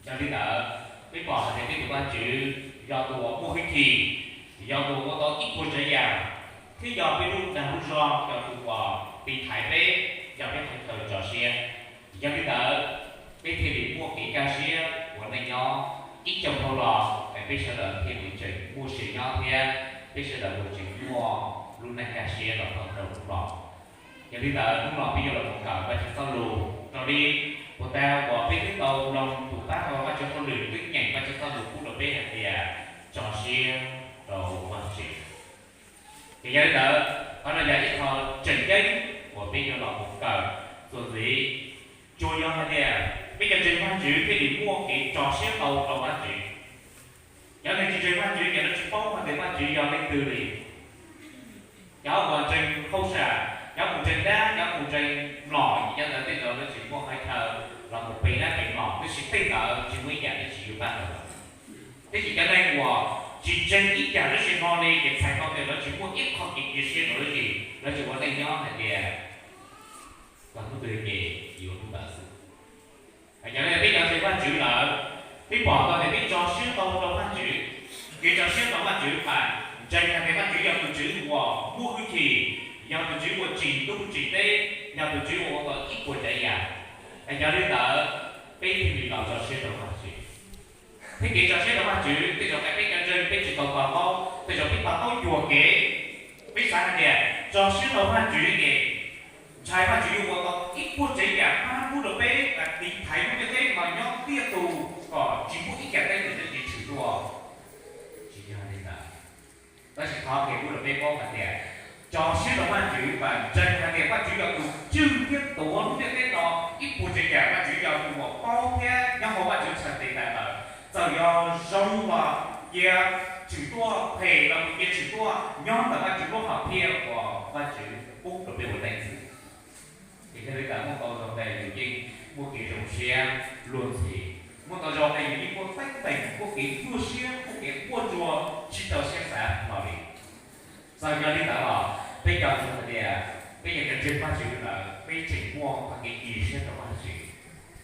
Yog li ntawd, peb pom hais tias peb tus Vajtswv yog tus uas muaj hwj chim, yog tus ua tau ib puas tsav yam, thiab yog peb lub dag lub zog, yog tus uas tiv thaiv peb, yog peb qhov chaw tso siab. Yog li ntawd, peb thiaj li muaj kev kaj siab ua neej nyob ib co dhau los, es peb sawv daws thiaj li tseem muaj sia nyob thiab peb sawv daws tseem muaj lub neej kaj siab los txog rau hnub no. Yog li ntawd hnub no peb yuav los mus kawm Vajtswv txoj lus raws li puas tas uas peb twb tau mloog tus pab rau Vajtswv hauj lwm twb nyeem Vajtswv txoj lus pub rau peb hais tias tso siab rau Vajtswv. Ces yog li ntawd, qhov no yog ib qho tseem ceeb uas peb yuav los mus kawm txuas ntxiv. Tsuas yog hais tias peb cov ntseeg Vajtswv thiaj li muaj kev tso siab tau rau Vajtswv. Cov neeg tsis ntseeg Vajtswv ces lawv tsis paub hais tias Vajtswv yog leej twg li. Cov uas ntseeg hauj sam, cov mus ntseeg dab, cov mus ntseeg mlom, ces cov ntawd tej zaum lawv tsis muaj qhov chaw los mus pe dab pe mlom, tab sis tej ntawd tsis muaj ib yam dab tsi yuav pab rau lawv. Tab sis cov neeg uas tsis ntseeg ib yam dab tsi hlo li ces txhais tau tias lawv tsis muaj ib qho kev cia siab rau dab tsi, lawv tsis ua neej nyob hais tias txog hnub twg ces yuav hnub ntawd xwb. Yog li peb cov ntseeg Vajtswv lawm, peb pom tau tias peb tso siab tau rau Vajtswv. Kev tso siab rau Vajtswv mas ntseeg hais tias Vajtswv yog tus Tswv uas muaj hwj chim, yog tus Tswv uas tsim ntuj tsim teb, yog tus Tswv uas ua tau ib puas tsav yam. Yog li ntawd, peb thiaj li los tso siab rau Vajtswv. Peb kev tso siab rau Vajtswv, tej zaum peb cov ntseeg peb tsis tau to taub, tej zaum peb to taub yuam kev. Peb xav hais tias tso siab rau Vajtswv ces ntshai Vajtswv yuav ua tau ib puas tsav yam pab pub rau peb tiv thaiv lub ntiaj teb no nyob tiaj tus kom tsis muaj ib yam teeb meem dab tsi tshwm tuaj. Tsis yog li ntawd. Tab sis thov qhia pub rau peb paub hais tias tso siab rau Vajtswv mas ntseeg hais tias Vajtswv yog tus tswj thiab tuav lub ntiaj teb no ib puas tsav yam. Vajtswv yog tus uas paub thiab nyob hauv Vajtswv txhais tes tas lawm. Txawm yog zoo los cia tshwm tuaj, phem los cia tshwm tuaj, nyob ntawm Vajtswv lub hom phiaj uas Vajtswv pub rau peb ua neej xwb. Ces yog li ntawd muaj ntau zaus tes yus yeej muaj kev zoo siab luag ntxhi, muaj ntau zaus tes yus yeej muaj teeb meem, muaj kev nyuaj siab, muaj kev quaj ntsuag tsis tau siab xav hlo li. Txawm yog li ntawd los peb cov ntseeg hais tias peb yog cov ntseeg Vajtswv lawm, peb tseem muaj qhov kev cia siab rau Vajtswv,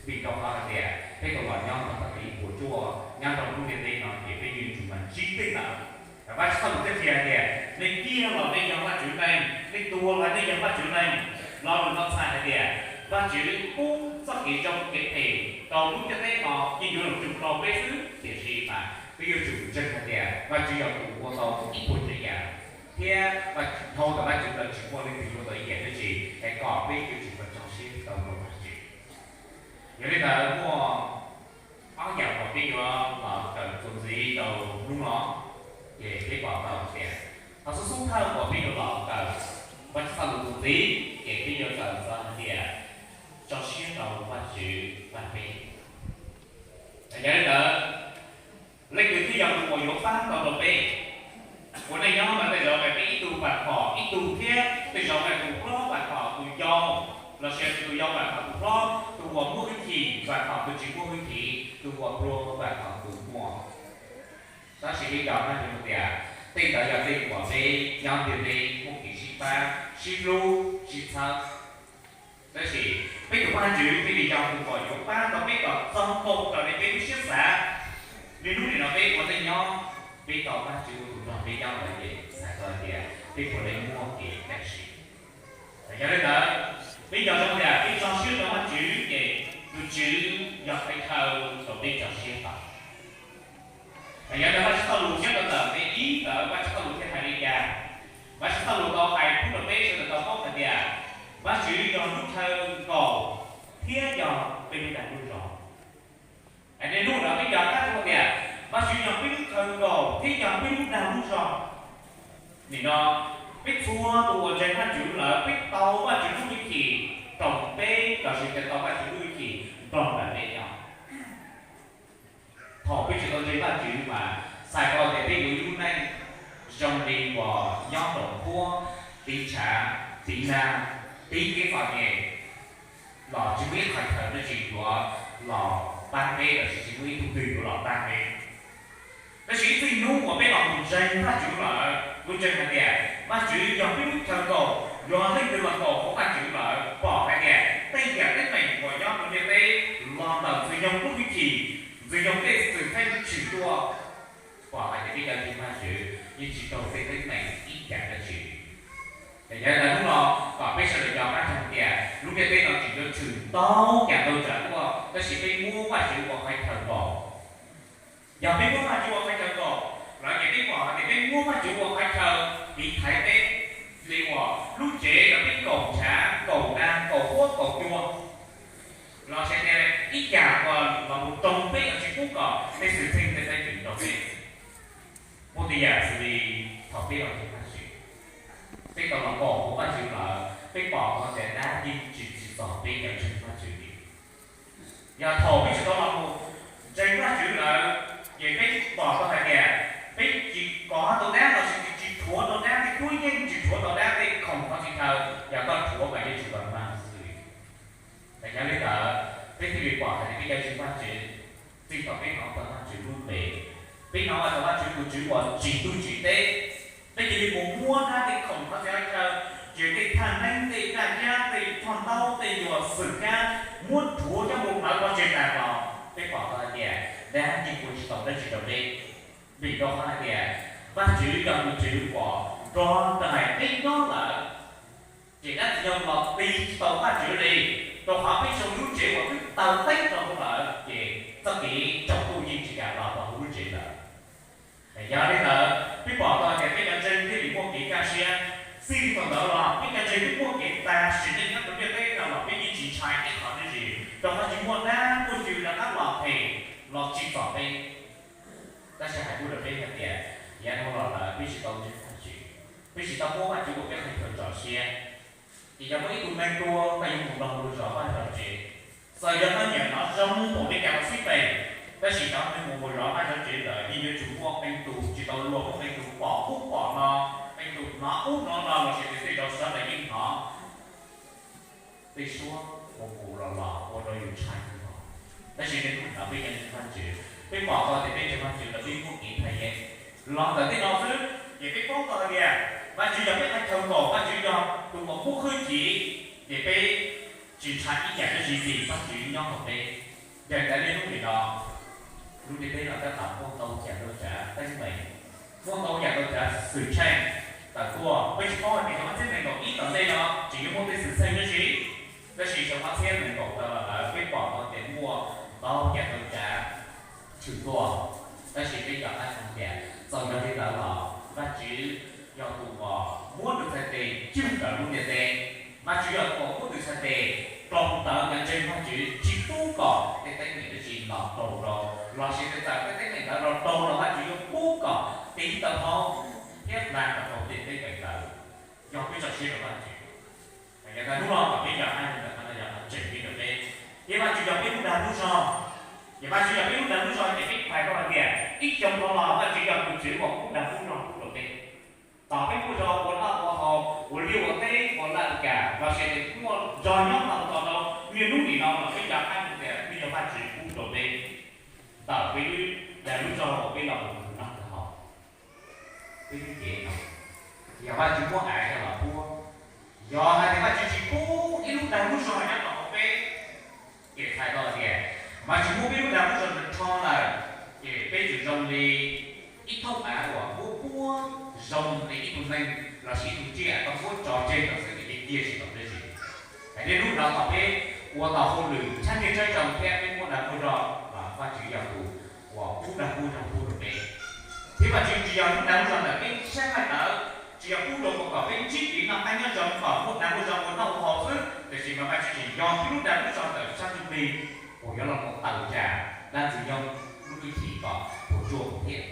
vim rau qhov hais tias peb tau los nyob rau txoj kev puas tsuaj nyob rau lub ntiaj teb no ces peb yeej yuav tsum mas ntsib tej ntawd. Vajtswv txoj lus thiaj qhia hais tias nej ciaj los nej yog Vajtswv neeg, nej tuag los nej yog Vajtswv neeg. Lo lus no txhais hais tias Vajtswv pub txoj kev zoo kev phem rau lub ntiaj teb no yeej yuav los tsum rau peb xwb, tiam sis mas peb yuav tsum ntseeg hais tias Vajtswv yog tus ua tau ib puas tsav yam, thiab dhau ntawm Vajtswv lawm tsis muaj leej twg ua tau ib yam dab tsi, es kom peb yuav tsum tso siab tau rau Vajtswv. Yog li ntawd muaj ob yam uas peb yuav los kawm txuas ntxiv rau hnub no, ces peb pom tau tias qhov xub xub thawj uas peb yuav los kawm Vajtswv txoj lus txuas ntxiv ces peb yuav kawm txog hais tias tso siab rau Vajtswv pab peb. Yog li ntawd, leej twg thiaj yog tus uas yuav pab tau rau peb? Ua neej nyob mas tej zaum mas peb ib tug vam khom ib tug thiab, tej zaum mas tus hlob vam khom tus yau, los sis tus yau vam khom tus hlob, tus uas muaj hwj chim vam khom tus tsis muaj hwj chim, tus uas pluag vam khom tus muaj. Tab sis peb cov Hmoob hais tias tej ntawd yog tej uas peb nyob ntiaj teb muaj kev sib pab, sib hlub, sib txhawb. Tab sis peb tus Vajtswv thiaj li yog tus uas yuav pab tau peb kom txog nkaus raws li peb lub siab xav. Niaj hnub nim no peb ua neej nyob, peb tau Vajtswv ua tus nrog peb nyob lawm ces txhais tau hais tias peb puav leej muaj kev kaj siab. Yog li ntawd, peb nco zoo tias peb tso siab rau Vajtswv ces tus Tswv yog qhov chaw rau peb tso siab tau. Yog li ntawd Vajtswv txoj lus nyob rau ntawm nqe ib ntawd Vajtswv txoj lus thiaj hais li cas? Vajtswv txoj lus tau hais pub rau peb sawv daws tau paub hais tias Vajtswv yog lub chaw nkaum thiab yog peb lub dag lub zog. Niaj hnub no peb nco qab tau tias Vajtswv yog peb lub chaw nkaum thiab yog peb lub dag lub zog. Nim no peb txhua tus uas ntseeg Vajtswv lawm peb tau Vajtswv lub hwj chim roos peb los sis peb tau Vajtswv lub hwj chim nrog nraim peb nyob. Thaum peb tsis tau ntseeg Vajtswv mas xav tau tias peb yuav ib lub neej zoo li uas nyob rau qhuab, tiv tshav, tiv nag, tiv kev txom nyem, los tsis muaj ib qhov chaw dab tsi yuav los pab peb los sis tsis muaj ib tug twg yuav los pab peb. Tab sis ib txwm hnub uas peb los mus ntseeg Vajtswv lawm, kuv ntseeg hais tias Vajtswv yog peb lub chaw nkaum, yog leej twg los nkaum hauv Vajtswv lawm pom hais tias tej yam teeb meem uas nyob rau ntiaj teb los ntawm txwm nyoog Ntiaj teb no tseem yuav tshwm ntau yam ntau tsav tuaj, tab sis peb muab Vajtswv ua qhov chaw nkaus. Yog peb muab Vajtswv ua qhov chaw nkaus lawm ces peb pom hais tias peb muab Vajtswv ua qhov chaw tiv thaiv peb, li uas lub tsev no peb kaum ntshav, kaum nag, kaum huab kaum cua, los sis tias ib yam uas los mus roos peb los sis pub kom tej xwm txheej tej teeb meem rau peb. Muaj tej yam xws li thaum peb los ntseeg Vajtswv, peb tau los pom hauv Vajtswv lawm, peb pom hais tias dab yeej tsis tsim txom peb cov ntseeg Vajtswv li. Yog thaum peb tsis tau los mus ntseeg Vajtswv lawm, ces peb pom tau hais tias peb tsis kov tau dab los sis tsis rhuav tau dab tej cuab yeej, tsis rhuav tau dab tej khoom khov txhia chaw, yog koj rhuav mas yeej tsis tau mag xwb. Yog li ntawd peb thiaj li pom hais tias peb cov ntseeg Vajtswv, txij thaum peb hnov tau Vajtswv lub npe, peb hnov tau Vajtswv tus Tswv uas tsim ntuj tsim teb, peb cia li mus muab dab tej khoom khov txhia chaw, ces tej thaj neeb, tej daj yab, tej txhoj ntaub, tej yuam xwm kab, muab rhuav coj mus plawv pov tseg tas los peb pom tau hais tias dab yeej ua tsis tau dab tsi rau peb. Vim rau qhov hais tias Vajtswv yog tus Tswv uas nrog nraim peb nyob lawm, ces dab tsi yog los tiv tsis tau Vajtswv li, rau qhov peb zoo li lub tsev uas twb taw teb rau hauv lawm, ces txoj kev tsaus ntuj yeej tsis kam los rau hauv lub tsev lawm. Yog li ntawd peb pom tau tias peb cov ntseeg thiaj li muaj kev kaj siab. Txij li thaum ntawd los peb cov ntseeg twb muaj kev tas sim neej nyob rau ntiaj teb no los peb yeej tsis ntshai ib qho dab tsi, rau qhov tsis muaj dab muaj tswv rov qab los phem los tsim txom peb. Tab sis hais kuj rau peb hais tias yav dhau los lawm peb tsis tau ntseeg Vajtswv, peb tsis tau muab Vajtswv ua peb qhov chaw tso siab, ces yog muaj ib tug neeg tuag koj yuav mus nrog luag zov vaj zov tsev, txawm yog koj nyiam hnov zoo npaum li cas los xij peem, tab sis cov neeg uas mus zov vaj zov tsev ntawd yeej yuav tsum muaj qee tus tsis tau luag, muaj qee tus pom ub pom no, qee tus hnov ub hnov no los sis tej zaum sawv daws yeej hnov tej suab mus mus los los ua rau yus ntshai kawg nkaus. Tab sis niaj hnub no peb cov ntseeg Vajtswv, peb pom tau tias peb ntseeg Vajtswv los peb muaj kev thaj yeeb. Los ntawm tej no xwb ces peb paub tau hais tias Vajtswv yog peb qhov chaw nkaum, Vajtswv yog tus uas pub hwj chim, ces peb tsis ntshai ib yam dab tsi vim Vajtswv nyob hauv peb. Yog li ntawd niaj hnub nim no lub ntiaj teb no tab tom muaj ntau yam ntau tsav teeb meem, muaj ntau yam ntau tsav xwm txheej tawm tuaj. Peb tsis paub hais tias xyoo ob txhiab nees nkaum ib tom ntej no tseem yuav muaj tej xwm txheej dab tsi, tab sis xyoo ob txhiab nees nkaum tawm los lawm peb pom tau tias muaj ntau yam ntau tsav tshwm tuaj. Tab sis peb nco qab hais tias txawm yog li ntawd los Vajtswv yog tus uas muab nws txhais tes cwj ntawm lub ntiaj teb. Vajtswv yog tus uas muab nws txhais tes rau ntawm cov ntseeg Vajtswv, tsis pub kom tej teeb meem dab tsi los raug rau, los sis txawm tej teeb meem ntawd los raug los Vajtswv yuav pub kom tiv tau hauv thiab hla tau rau tej teeb meem ntawd. Yog peb tso siab rau Vajtswv, yog ntawd hnub no kom peb nco qab ntawm qhov no yog qhov tseem ceeb rau peb, thiab Vajtswv yog peb lub dag lub zog. Ces Vajtswv yog peb lub dag lub zog ces peb hais tau hais tias ib xyoos dhau los Vajtswv yog tus Tswv uas pub dag pub zog pub rau peb. Tom peb muaj zog ua noj ua haus, ua liaj ua teb, ua laj ua kam, los sis muaj zog nyob tau tos rau niaj hnub nim no los peb nco qab tias twb yog Vajtswv pub rau peb. Ntawm peb lub dag lub zog uas peb los mus noj mus haus, peb lub cev no, yog Vajtswv muab av coj los puab, yog hais tias Vajtswv tsis pub ib lub dag lub zog nyob rau hauv peb, ces txhais tau tias Vajtswv muab peb lub dag lub zog ntawd rho lawm, ces peb tseem zoo li ib thooj av uas muab puab, zoo li ib tug neeg los sis ib tug tsiaj tau muab tso tseg los xwb ces yeej ciaj tsis tau dab tsi. Hais tias hnub no thaum peb ua tau hauj lwm tshaj niaj tshaj xyoo thiab peb muaj dag muaj zog los Vajtswv yog tus uas pub dag pub zog pub rau peb. Thiab Vajtswv tsis yog lub dag lub zog ntawm peb saib hais tawv, tsis yog pub rau kom peb ntsib kev noj qab nyob zoo kom muaj dag muaj zog ua noj ua haus xwb, tiam sis mas Vajtswv tseem yog peb lub dag lub zog ntawm sab ntsuj plig uas yuav los mus tawm tsam dab ntxwg nyoog lub hwj chim kom puas tsuaj mus thiab.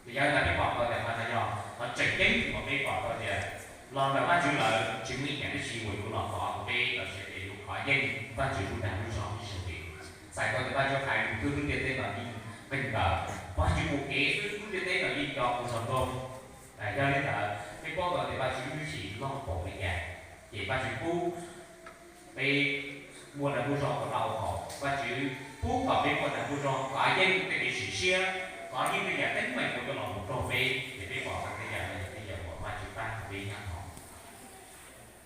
Ces yog li ntawd peb pom tau tias qhov no yog qhov tseem ceeb uas peb pom tau tias los ntawm Vajtswv lawm tsis muaj ib yam dab tsi uas yuav los tov rau peb los sis tias yuav kov yeej Vajtswv lub dag lub zog ib zaug li. Txhais tau tias Vajtswv hais lus twg lub ntiaj teb no yeej qeej ntawd, Vajtswv mus kev xwb lub ntiaj teb no yeej nco ua zog nkaus. Yog li ntawd peb paub tau tias Vajtswv lub hwj chim loj npaum li cas, ces Vajtswv pub peb muaj dag muaj zog ua noj ua haus, Vajtswv pub kom peb muaj dag muaj zog kov yeej tej kev sim siab, kov yeej tej yam teeb meem uas yuav los mus raug peb, ces peb pom tau tej yam no yog tej yam uas Vajtswv pab peb nyob hauv.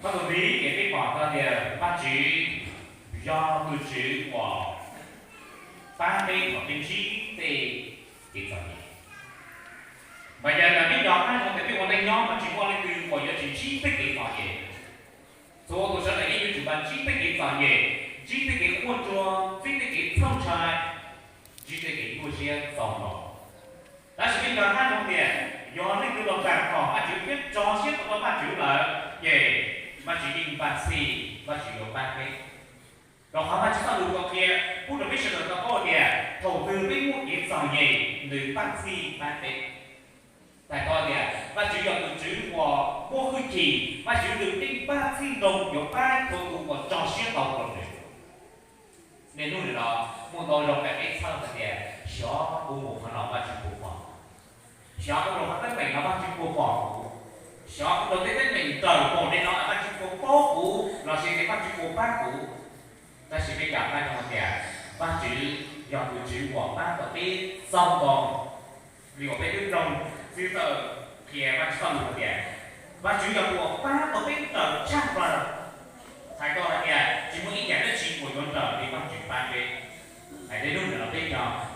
Qhov ntxiv ces peb pom tau tias Vajtswv yog tus Tswv uas pab peb kom peb ntsib tej kev txom nyem. Mas yog tias peb nco qab tias peb ua neej nyob mas tsis muaj leej twg uas yuav tsis ntsib tej kev txom nyem. Txhua tus sawv daws yeej yuav tsum ntsib tej kev txom nyem, ntsib tej kev quaj ntsuag, ntsib tej kev txhawj ntshai, ntsib tej kev nyuaj siab txaus nkaus. Tab sis peb nco qab zoo tias yog leej twg los pab kom Vajtswv thiab tso siab tau rau Vajtswv lawm ces Vajtswv yeej npaj txhij Vajtswv yuav pab peb. Rau qhov Vajtswv txoj lus tau qhia pub rau peb sawv daws tau paub tias thaum twg peb muaj kev txom nyem nws npaj txhij pab peb. Txhais tau tias Vajtswv yog tus Tswv uas muaj hwj chim, Vajtswv nws yeej npaj txhij nroo yuav pab txhua tus uas tso siab tau rau nws. Niaj hnub nim no muaj ntau zaus peb txhawj hais tias xyov kuv mus qhov no Vajtswv puas pom, xyov kuv rau qhov teeb meem no Vajtswv puas pom kuv, xyov kuv rau tej teeb meem nrawm npaum li no Vajtswv puas paub kuv los sis tias Vajtswv puas pab kuv. Tab sis peb nco qab zoo hais tias Vajtswv yog tus Tswv uas pab tau peb txaus nkaus. Li uas peb twb mloog Txiv Xwm qhia Vajtswv txoj lus hais tias Vajtswv yog tus uas pab tau peb raws tshaj plaws. Txhais tau hais tias tsis muaj ib yam dab tsi uas yuav raws li Vajtswv pab peb. Hais tias hnub no peb,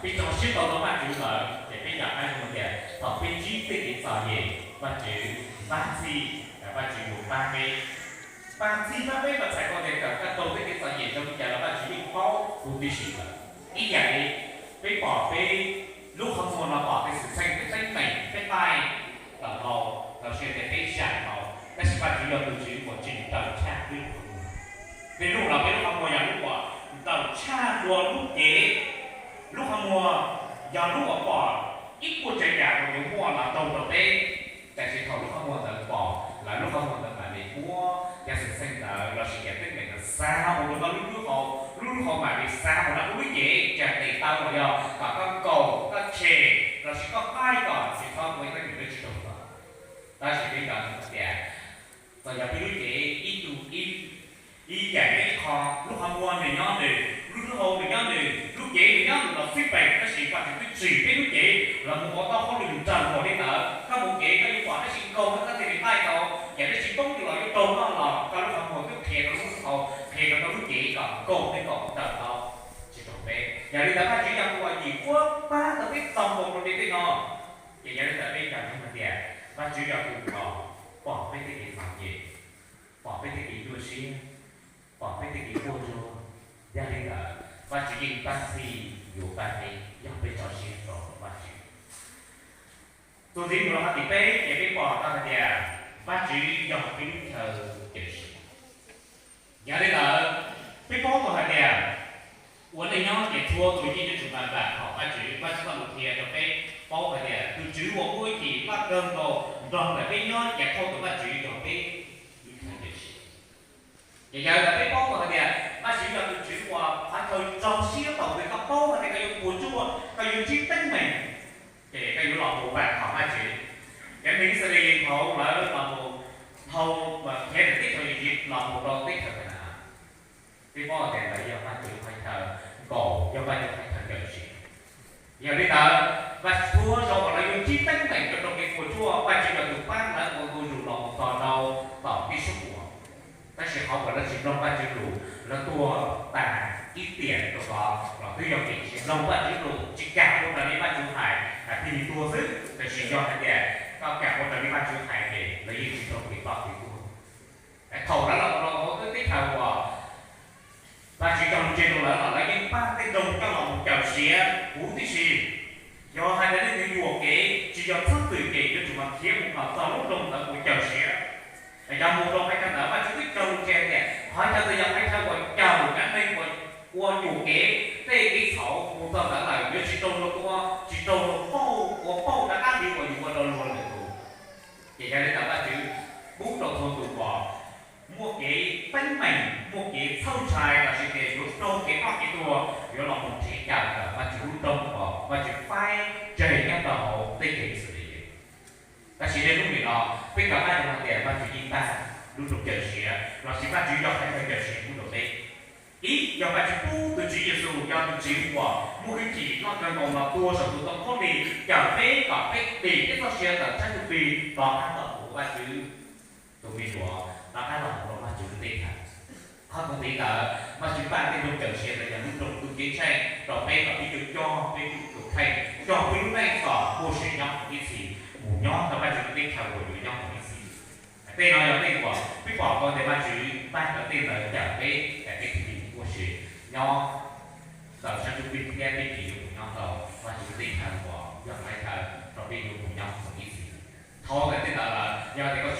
peb tso siab tau rau Vajtswv lawm ces peb nco qab zoo tias thaum peb ntsib tej kev txom nyem Vajtswv npaj txhij, Vajtswv yuav pab peb. Npaj txhij pab peb mas txhais tau tias kawm tau tej kev txom nyem zoo li cas los Vajtswv yeej paub huv tib si lawm. Ib yam li peb pom peb lub qhov muag no pom tej xwm txheej tej teeb meem peb taij tawm hau los sis tias peb zam hau, tab sis Vajtswv yog tus Tswv uas tseem nrawm tshaj peb lub qhov muag. Tej zaum los peb lub qhov muag yog lub uas nrawm tshaj dua lub cev. Lub qhov muag yog lub uas pom ib puas tsav yam uas yuav muaj los raug rau peb, tab sis thaum lub qhov muag ntawd pom lawm lub qhov muag ntawd mam li muab cov xwm txheej ntawd los sis cov teeb meem ntawd xa mus rau lub lub hau, lub lub hau mam li xa mus rau lub cev, tsam tes taw los yog kom koj nkaum koj tshem los sis koj qaij kom tsis txhob muaj ib teeb meem dab tsi raug koj. Tab sis peb nco ntsoov tias txawm yog peb lub cev ib tug ib, ib yam nyob ib qho, lub qhov muag nws nyob nws, lub lub hau nws nyob nws, lub cev nws nyob nws los xij peem, tab sis Vajtswv twb tsim peb lub cev los mus ua tau hauj lwm nrawm npaum li ntawd. Koj mus kev koj yuav pom dab tsi nkaug koj thiaj li qaij tau, yam dab tsi poob los yuav raug koj los koj lub qhov muag twb qhia rau lub hau, qhia rau koj lub cev kom nkaug thiab kom nrawm tau, tsis raug peb. Yog li ntawd Vajtswv yog tus uas yim puab pab tau peb txaus nkaus rau li tej no. Ces yog li ntawd peb nco ntsoov hais tias Vajtswv yog tus uas pom peb tej kev txom nyem, pom peb tej kev nyuaj siab, pom peb tej kev quaj ntsuag. Yog li ntawd Vajtswv yeej npaj txhij yuav pab peb yog peb tso siab rau Vajtswv. Txuas ntxiv mus rau qhov tim peb ces peb pom tau hais tias Vajtswv yog peb lub chaw cawm siav. Yog li ntawd peb paub tau hais tias ua neej nyob ces txhua tus yeej yuav tsum mam vam khom Vajtswv. Vajtswv txoj lus qhia rau peb paub hais tias tus Tswv uas muaj hwj chim loj kawg nkaus nrog ntawm peb nyob ces thaum tus Vajtswv yog peb lub chaw cawm siav. Ces yog li ntawd peb paub tau hais tias Vajtswv yog tus Tswv uas qhov chaw tso siab thaum twg koj paub hais tias koj yuav puas tsuaj, koj yuav ntsib teeb meem, ces koj yuav los mus vam khom Vajtswv. Cov neeg Yixalayees thaum lawv los mus dhau, khiav ntawm teb chaws Iziv los mus rau teb chaws Kanaan, peb paub tias lawv yog Vajtswv qhov chaw nkaum, yog Vajtswv qhov chaw cawm siav. Yog li ntawd, Vajtswv txhua zaus uas lawv yuav ntsib teeb meem rau rau kev puas tsuaj, Vajtswv yog tus pab lawv ua ntu zus los mus txog rau tom tib suab uas. Tab sis qhov uas lawv tsis mloog Vajtswv lus, lawv tuag tas ib tiam rau tod los twb yog vim tsis mloog Vajtswv lus, tsis kam ua raws li Vajtswv hais, thiaj li tuag xwb. Tab sis yog hais tias koj kam ua raws li Vajtswv hais ces lawv yeej tsis raug kev toj kev tuag. Thaum lawv los mus rau hauv lub teb chaws uas Vajtswv cog lus tseg rau lawv los lawv yeej npaj tej nroog coj los mus cawm siav huv tib si. Yog hais tias leej twg yuam kev tsis yog txhob txwm ces yuav tsum mas khiav mus kom txog lub nroog ntawd mus cawm siav. Yog mus rau qhov chaw ntawd Vajtswv twb cog lus tseg tias qhov chaw ntawd yog qhov chaw uas cawm cov neeg uas ua yuam kev, tej kev txhaum mus txog ntawd lawm yuav tsis raug luag tua, tsis raug luag pauj, ua pauj rov qab li uas yus ua rau luag lwm tus. Ces yog li ntawd Vajtswv pub rau txhua tus uas muaj kev teeb meem, muaj kev txhawj ntshai los sis tias yuav raug kev ploj kev tuag yuav los mus nrhiav cawm ntawm Vajtswv lub nroog uas Vajtswv faib tseg nyob rau hauv teb chaws Yixalayees. Tab sis niaj hnub nim no peb nco qab zoo hais tias Vajtswv yeej tag lub nroog cawm siav los sis Vajtswv yog qhov chaw cawm siav pub rau peb. Ib, yog Vajtswv pub tus Tswv Yexus yog tus Tswv uas muaj hwj chim loj kawg nkaus los tuag saum tus ntoo khaub lig cawm peb kom peb dim peb txoj sia ntawm sab ntsuj plig rov qab los mus ua Vajtswv tus me nyuam, rov qab los mus rau Vajtswv lub teb chaws. Qhov koom tiv ntawd Vajtswv npaj tej nroog cawm siav ntawd yog lub nroog ntuj ceeb tsheej rau peb kom peb coj coj peb lub tus kheej, coj peb lub neej kom muaj sia nyob mus ib txhis, mus nyob rau Vajtswv lub teb chaws uas yuav nyob mus ib txhis. Tej no yog tej uas peb pom tau tias Vajtswv npaj rau tej ntawd cawm peb, cawm peb thiaj li mus ua si nyob ntawm sab ntsuj plig thiab peb tsis yuav mus nyob rau Vajtswv tej chaw uas yog qhov chaw rau peb yuav mus nyob txog ib txhis. Thaum ntawm tej ntawd lawm, yog tias koj